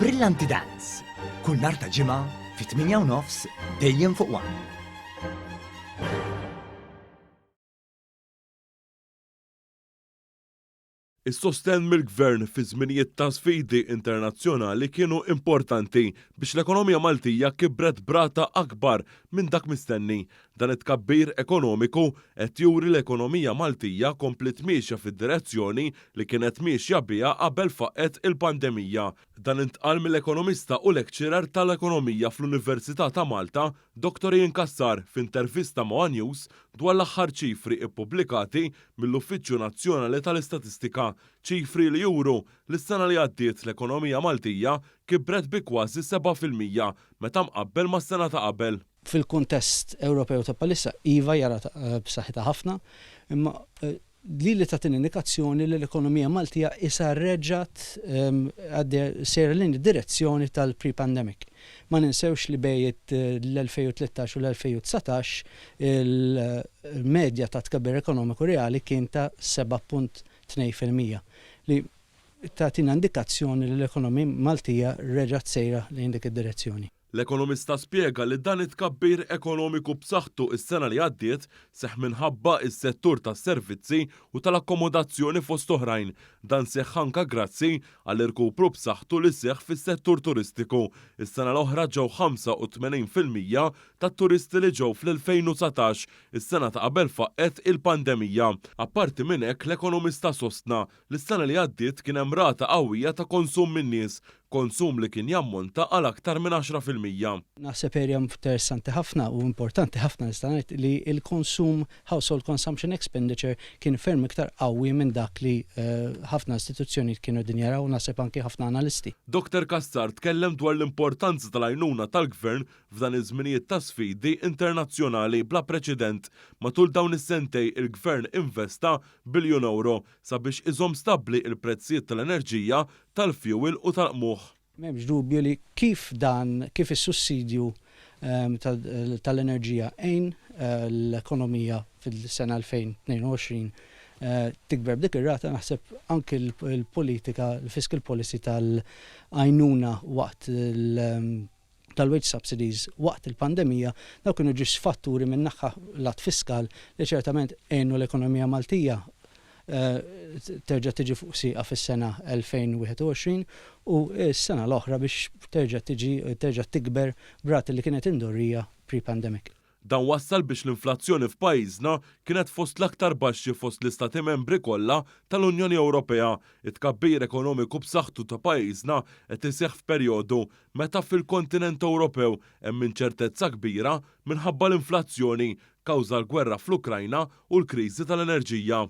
Brillanti Dance, kull nhar ta' Ġimgħa fit-8:30 dejjem fuq One. Is-sostenn mill-Gvern fi żminijiet ta' sfidi internazzjonali kienu importanti biex l-ekonomija Maltija kibret b'rata akbar minn dak mistenni. Dan it-tkabbir ekonomiku qed juri l-ekonomija Maltija kompliet miexja fid-direzzjoni li kienet miexja biha qabel faqqgħet il-pandemija. Dan intqal mill-ekonomista u lecturer tal-ekonomija fl-Università ta' Malta, Dottor Ian Cassar f'intervista ma' one News dwar l-aħħar ċifri ppubblikati mill-Uffiċċju Nazzjonali tal-Istatistika, ċifri li juru li s-sena li għaddiet l-ekonomija Maltija kibret bi kważi 7% meta mqabbel mas-sena ta' qabel. Fil-kuntest Ewropew ta' bħalissa, iva hija rata b'saħħitha ħafna, imma lili tagħtini indikazzjoni li l-ekonomija Maltija issa reġgħet għaddejja sejra lejn id-direzzjoni tal-pre-pandemic. Ma ninsewx li bejn l-2013 u l-2019 il-medja ta' tkabbir ekonomiku reali kien ta' 7.2% li tagħtina indikazzjoni li l-ekonomija Maltija reġgħet sejra lejn dik id-direzzjoni. L-ekonomista spjega li dan it-tkabbir ekonomiku b'saħħtu s-sena li għaddiet seħħ minħabba s-settur tas-servizzi u tal-akkomodazzjoni fost oħrajn. Dan seħħ anka grazzi għall-irkupru b'saħħtu li seħħ fis-settur turistiku. Is-sena l-oħra ġew 85% tat-turisti li ġew fl-2019, is-sena ta' qabel faqqgħet il-pandemija. Apparti minn hekk, l-ekonomista sostna li s-sena li għaddiet kien hemm rata qawwija ta' konsum min-nies, konsum li kien jammonta għal aktar minn 10%. Naħseb area interessanti ħafna u importanti ħafna nista' ngħid li l-konsum, household consumption expenditure, kien ferm iktar qawwi minn dak li ħafna istituzzjonijiet kienu qegħdin jaraw u naħseb anki ħafna analisti. Dr Cassar tkellem dwar l-importanza tal-għajnuna tal-Gvern f'dan iż-żminijiet ta' sfidi internazzjonali bla preċedent. Matul dawn is-sentejn il-Gvern investa biljun ewro sabiex iżomm stabbli l-prezzijiet tal-enerġija, tal-fjuwil u tal-qmuħ. M'hemmx dubju li kif dan, kif is-sussidju tal-enerġija għin l-ekonomija fis-sena 2022 tikber b'dik ir-rata, naħseb anki l-politika, l-fiscal policy tal-għajnuna waqt tal-wage subsidies waqt il-pandemija, dawk kienu ġust fatturi minn naħa lat fiskal li ċertament għenu l-ekonomija Maltija terġa' tiġi fuq sieqa fis-sena 2021 u s-sena l-oħra biex terġa' tiġi terġa' tikber b'rati li kienet indorrija pre-pandemic. Dan wassal biex l-inflazzjoni f'pajjiżna kienet fost l-aktar baxxi fost l-Istati Membri kollha tal-Unjoni Ewropea. It-tkabbir ekonomiku b'saħħtu ta' pajjiżna qed iseħħ f'perjodu meta fil-kontinent Ewropew hemm inċertezza kbira minħabba l-inflazzjoni kawża l-gwerra fl-Ukrajna u l-kriżi tal-enerġija.